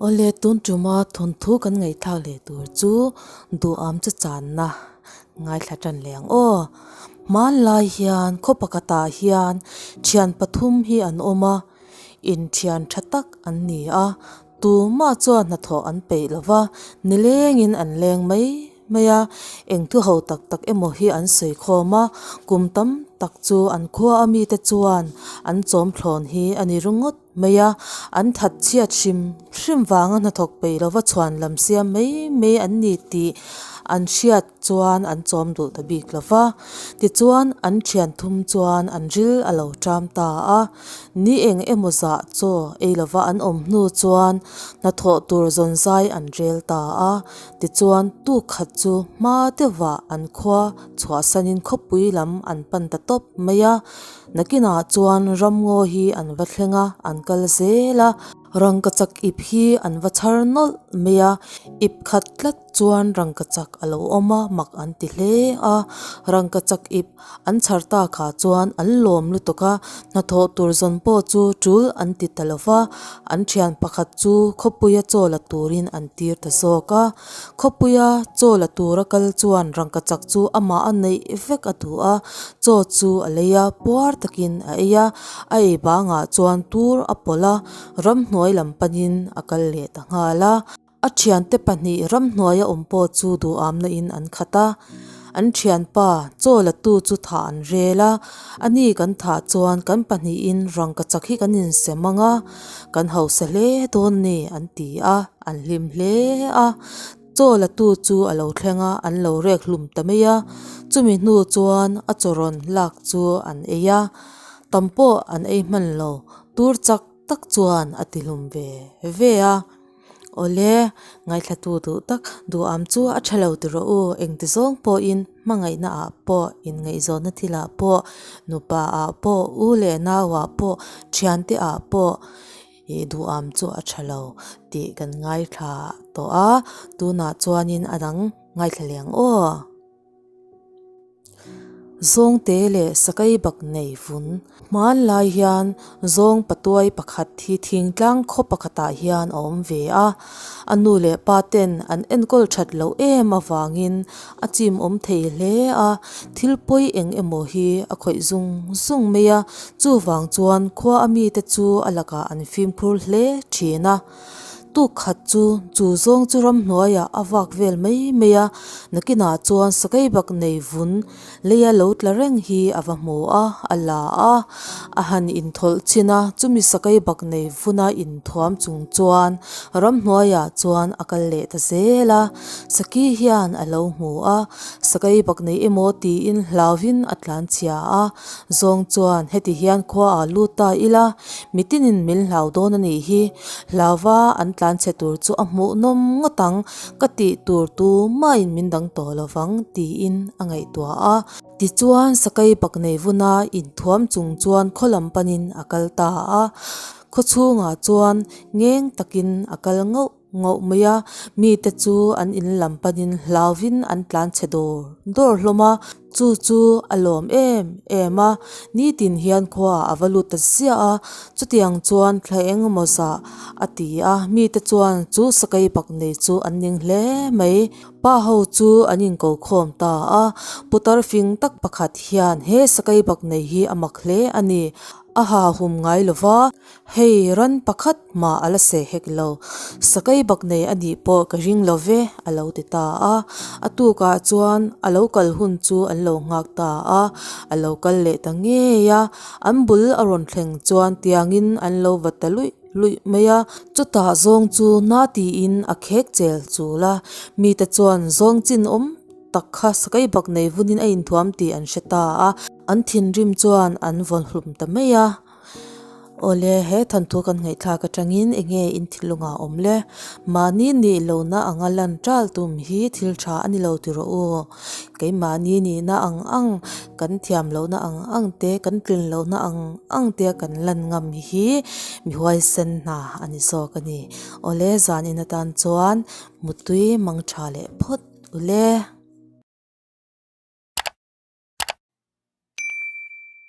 Awle tun tuma thawnthu kan ngaihthlak leh tur chu duham chu channa ngaithla tan leh ang aw. Hmanlai hian khaw pakhatah hian thian pathum hi an awm a, inthian tha tak an ni a, tumah chuan hnathawh an peih lo va, nilengin an leng mai mai a, eng thu ho tak tak emaw hi an sawi khawm a, kum tam tak chu an khua a mite chuan an chawm thlawn hi a ni ringawt mai a, an that chhiat hrim hrim vanga hnathawk peih lova chhuan lam siam mai mai an ni tih an hriat chuan an chawm duh ta bik lo va, tichuan an thian thum chuan an ril a lo ṭam ta a. Ni eng emaw zah chaw ei lova an awm hnu chuan hnathawh tur zawn zai an rel ta a, tichuan tuk khat chu hma deuhah an khua chhuahsanin khawpui lam an pan ta tawp mai a, nakinah chuan ramngaw hi an va thleng a, an kal zel a, rangkachak ip hi an va chhar nawlh mai a, ip khat tlat chuan rangkachak a lo awm a, mak an ti hle a, rangkachak ip. An chhar tak ah chuan an lawm lutuk a, hnathawh tur zawn pawh chu tul an ti ta lo va, an thian pakhat chu khawpuia chaw la turin an tir ta zawk a. Khawpuia chaw la tura kal chuan rangkachak chu amah a neih vek a duh a, chaw chu a lei a, puar takin a ei a, a ei bangah chuan tur a pawlh a, ramhnuai lam panin a kal leh ta nghal a. A thiante pahnih ramhnuaia awm pawh chu duhamna in an khat a, an thianpa chaw la tu chu thah an rel a, a ni kan thah chuan kan pahnihin rangkachak hi kan insem ang a, kan hausa hle dawn ni an ti a, an hlim hle a, chaw la tu chu a lo thleng a, an lo rek hlum ta mai a, chumi hnu chuan a chaw rawn lak chu an ei a, tam pawh an ei hman lo, tur chak tak chuan a ti hlum ve ve a. Awle, ngaithlatu duh tak duham chu a tha lo ti rawh u, engti zawng pawhin hmangaihna ah pawh, inngaihzawnna thil ah pawh, nupa ah pawh, u leh nau ah pawh, thiante ah pawh ih duham chu a tha lo tih kan ngaithla tawh a, tunah chuanin a dang ngaithla leh ang aw. Zawngte leh sakai bak nei vun. Hmanlai hian zawng patuai pakhat hi thingtlang khaw pakhatah hian a awm ve a. A nu leh pa ten an enkawl that loh em avangin a chim awm thei hle a, thil pawi eng emaw hi a khawih zung zung mai a, chuvang chuan khua a mite chu a lakah an fimkhur hle thin a. Tuk khat chu chu zawng chu ramhnuaiah a vak vel mai mai a, nakinah chuan sakeibak nei vun leia lo tla reng hi a va hmu a, a la a, a han inthawlh chin a, chumi sakeibak nei vuna inthuam chung chuan ramhnuaiah chuan a kal leh ta zel a, saki hian a lo hmu a, sakeibak nei emaw tiin hlauvin a tlanchhia a, zawng chuan heti hian khua ah lut ta ila, mitinin min hlau dawn a nih hi, hlauva an tlan chhe tur chu a hmuh nawm ngawt ang, ka tih tur tu mahin min dang tawh lo vang tiin a ngaihtuah a. Tichuan Sakai Baknei vuna inthuam chung chuan khaw lam panin a kal ta a, khaw chhungah chuan ngeng takin a kal ngauh ngauh mai a, mite chu an in lam panin hlauvin an tlan chhe dawr dawr hlawm a, chu chu a lawm em em a, nitin hian khua a va lut ta ziah a, chutiang chuan thla eng emaw zah a ti a, mite chuan chu sakei bak nei chu an ning hle mai, pa ho chu an inko khawm ta a, putar fing tak pakhat hian he sakei bak nei hi a mak hle a ni, a ha hum ngai lova. Hei ran pakhat mah a la seh hek lo, sakei bak nei a nih pawh ka ring lo ve, a lo ti ta a. A tukah chuan a lo kal hun chu an lo nghak ta a, a lo kal leh ta ngei a. An bul a rawn thleng chuan tiangin an lo va ta luih luih mai a. Chutah zawng chu na tiin a khek chel chul a, mite chuan zawng chin awm tak kha sakei bak nei vunin a inthuam tih an hre ta a. An thinrim chuan an vawn hlum ta mai a. Awle, he thanthu kan ngaihthlak atangin enge in thilungah awm le? Mahni nih lohna anga lan tal tum hi thil tha a ni lo ti rawh u. Keimahni nihna ang ang, kan thiam lohna ang ang te, kan tlin lohna ang ang te kan lan ngam hi mi huaisen hna a ni zawk a ni. Awle, zan in atan chuan mutui mang tha leh phawt ule.